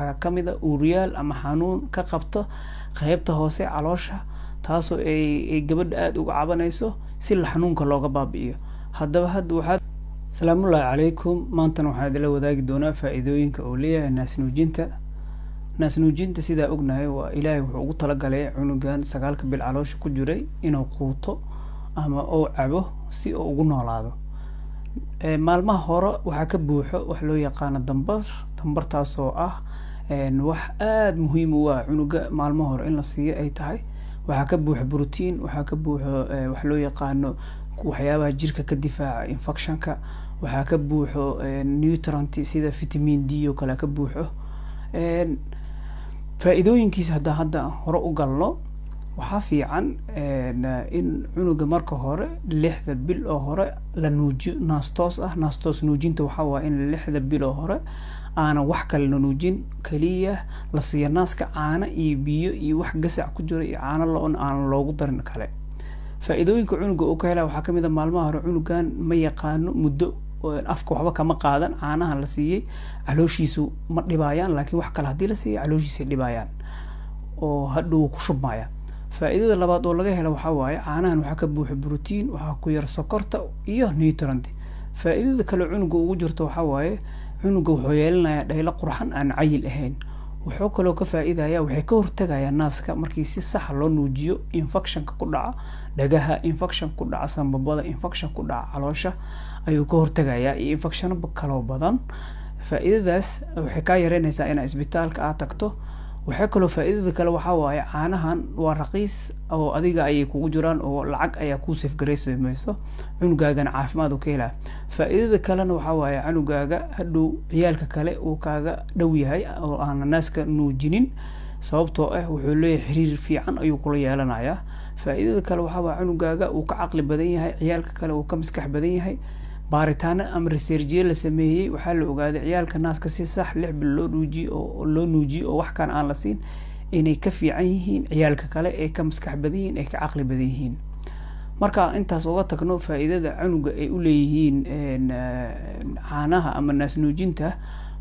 Waxaa kamid a uuryaal ama xanuun ka qabta qeybta hoose caloosha, taasoo ay gabadha aada uga cabanayso, si xanuunka looga baabi'iyo. Haddaba hadda waxaa, asalaamullaahi calaykum, maantana waxaan idinla wadaagi doonaa faa-iidooyinka uu leeyahay naasnuujinta. Naasnuujinta, sidaa ognahay, waa Ilaahay wuxuu ugu talagalay cunugan 9-ka bil caloosha ku jiray inuu quuto ama uu cabo si uu ugu noolaado. Maalmaha hore waxaa ka buuxo wax loo yaqaano dambar. Dambartaasoo ah wax aada muhiim u ah cunuga maalmaha hore in la siiyo ay tahay. Waxaa ka buuxo brotiin, waxaa ka buuxo wax loo yaqaano waxyaabaha jirka ka difaaca infectionka, waxaa ka buuxo nutrient sida vitamin D oo kale ka buuxo. Faa-iidooyinkiisa hadda hore u galno, waxaa fiican in cunuga marka hore 6-da bil oo hore la nuujiyo naas toos ah. Naas toos nuujinta waxaa waaya in 6-da bil oo hore aanan wax kale la nuujin, kaliya la siiyo naaska caano iyo biyo iyo wax gasac ku jiro iyo caano lo-on aanan loogu darin kale. Faa-iidooyinka cunuga uu ka helaa waxaa kamid a: maalmaha hore cunugan ma yaqaano, muddo afka waxba kama qaadan. Caanaha la siiyey calooshiisu ma dhibaayaan, laakiin wax kale haddii la siiyo calooshiisay dhibaayaan oo hadhow ku shubmaya. Faa-iidada labaad oo laga helo waxaa waaye caanahan waxaa ka buuxa brotiin, waxaa ku yar sokorta iyo nutrient. Faa-iidada kale cunuga ugu jirto waxaa waaye cunuga wuxuu yeelanayaa dhaylo qurxan aan cayil ahayn. Wuxuu kaloo ka faa-iidaya, waxay ka hortagayaa naaska markii si saxa loo nuujiyo infectionka ku dhaca dhagaha, infection ku dhaca sambabada, infection ku dhaca caloosha ayuu ka hortagayaa iyo infectiono kaloo badan. Faa-iidadaas waxay kaa yareynaysaa inaad isbitaalka aad tagto. Waxaa kaloo faa-iidada kale waxaa waaye caanahan waa raqiis oo adiga ayay kugu jiraan oo lacag ayaa kuu safgaraysamayso, cunugaagana caafimaad uu ka helaa. Faa-iidada kalena waxaa waaye cunugaaga hadhow ciyaalka kale uu kaaga dhow yahay oo aana naaska nuujinin, sababtoo ah wuxuu leeyahay xiriir fiican ayuu kula yeelanayaa. Faa-iidada kale waxaa waaya cunugaaga uu ka caqli badan yahay ciyaalka kale, uu ka maskax badan yahay. Baaritaano ama researchye la sameeyey waxaa la ogaaday ciyaalka naaska si sax 6 bil loo nuujiyo oo loo nuujiyo oo wax kan aan la siin inay ka fiican yihiin ciyaalka kale, ay ka maskax badan yihiin, ay ka caqli badan yihiin. Marka intaas uga tagno faa-iidada cunuga ay uleeyihiin caanaha ama naas nuujinta,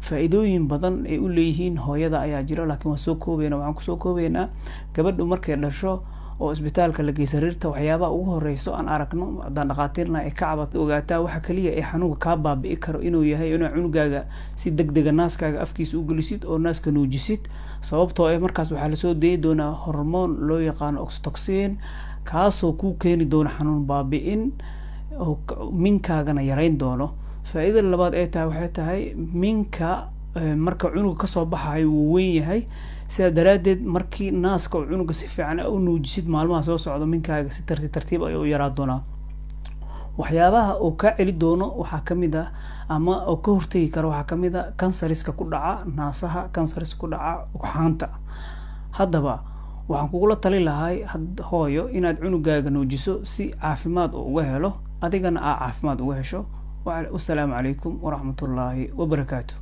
faa-iidooyin badan ay uleeyihiin hooyada ayaa jiro, laakiin waan soo koobeynaa. Waxaan kusoo koobeynaa gabadhu markay dhasho oo isbitaalka la geey sariirta, waxyaabaha ugu horeyso aan aragno haddaan dhaqaatiirna ay ka cabad ogaataa waxa kaliya ee xanuunka kaa baabi'i karo inuu yahay inaa cunugaaga si deg dega naaskaaga afkiisa u gelisid oo naaska nuujisid, sababtoo ah markaas waxaa lasoo dayi doonaa hormoon loo yaqaano oxytocin, kaasoo kuu keeni doono xanuun baabi'in oo minkaagana yareyn doono. Faa-iidada labaad ee tahay waxay tahay minka marka cunuga kasoo baxayo wuu weyn yahay. Sidaa daraaddeed markii naaska oo cunuga si fiican u nuujisid, maalmaha soo socdo minkaaga si tartiib tartiib ayuu u yaraa doonaa. Waxyaabaha uu kaa celi doono waxaa kamid ah ama oo ka hortegi karo waxaa kamid a kansariska ku dhaca naasaha, kansariska ku dhaca ugxaanta. Haddaba waxaan kugula tali lahay hooyo inaad cunugaaga nuujiso si caafimaad uu uga helo, adigana aa caafimaad uga hesho. Wasalaamu calaykum waraxmatullaahi wabarakaatu.